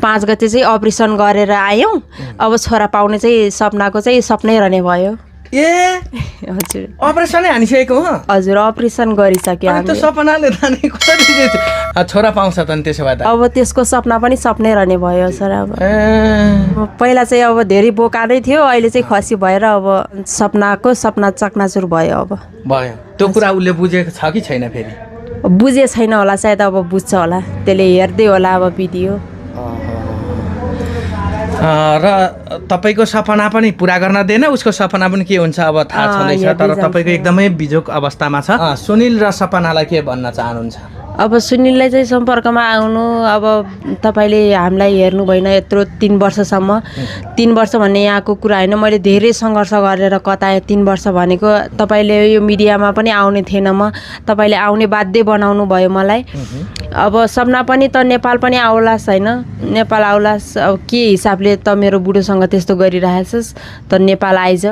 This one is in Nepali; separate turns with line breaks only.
5 गते चाहिँ अपरेसन गरेर आयौँ अब छोरा पाउने चाहिँ सपनाको चाहिँ सपनै रहने भयो
ए
हजुर
अपरेसनै हानिसकेको हो
हजुर अपरेसन गरिसक्यो
अनि त्यो सपनाले त नि कसरी चाहिँ छोरा पाउँछ त नि त्यसो भए त
अब त्यसको सपना पनि सपनै रहने भयो सर अब पहिला चाहिँ अब धेरै बोका नै थियो अहिले चाहिँ खसी भएर अब सपनाको सपना चकनाचुर भयो अब
भयो त्यो कुरा उसले बुझेको छ कि छैन फेरि
बुझे छैन होला सायद अब बुझ्छ होला त्यसले हेर्दै होला अब भिडियो
र तपाईँको सपना पनि पुरा गर्न दिएन उसको सपना पनि के हुन्छ अब थाहा छँदैछ तर तपाईँको एकदमै बिजोक अवस्थामा छ सुनिल र सपनालाई के भन्न चाहनुहुन्छ
अब सुनिललाई चाहिँ सम्पर्कमा आउनु अब तपाईँले हामीलाई हेर्नु भएन यत्रो 3 वर्षसम्म 3 वर्ष भन्ने यहाँको कुरा होइन मैले धेरै सङ्घर्ष गरेर कताएँ 3 वर्ष भनेको तपाईँले यो मिडियामा पनि आउने थिएन म तपाईँले आउने बाध्य बनाउनु भयो मलाई अब सपना पनि त नेपाल पनि आउलास् होइन नेपाल आउलास् अब के हिसाबले त मेरो बुढोसँग त्यस्तो गरिरहेछस् त नेपाल आइज